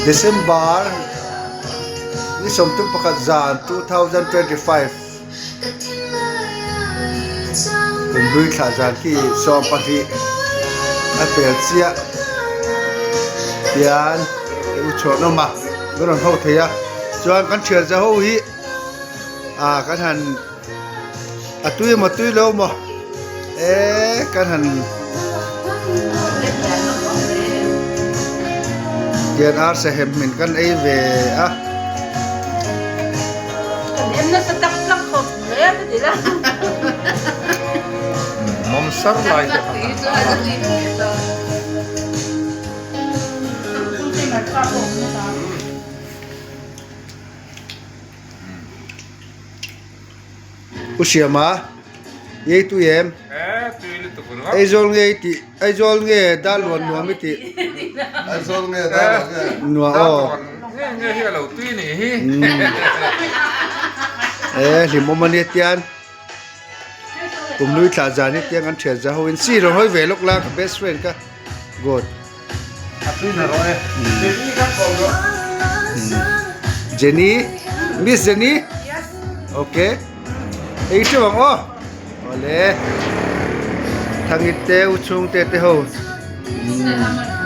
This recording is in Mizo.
December ni 11 zan 2025 kum hlui thlah zan khi 12 a pel chiah tian u chhuah nawm a kan rawn ho thei a chuan kan thian za ho hi ah kan han A tui emaw tui lo maw eee kan han tian arsa hem hmin kan ei ve a. Kan em nasa tak tak khawp hle ka ti la. Mawm sar lai te kha. U Siama, Ei tui em? Aizawl nge i tih? Aizawl nge Darlawn nuam i tih? Aizawl nge Darlawn nge? Nuam aw. Nge nge hi a lo tui nih hi. E hlimawm a nia tian. Kumhlui thlah zan hi tiang an thian za ho in si rawn hawi ve lawk la ka best friend ka. Good. A tui na rawh e. Jenny kha ko rawh. Jenny, Miss Jenny? Yes. Okay. Ei teuh ang aw. Awle. Thangit te u chhung te te ho. Mm.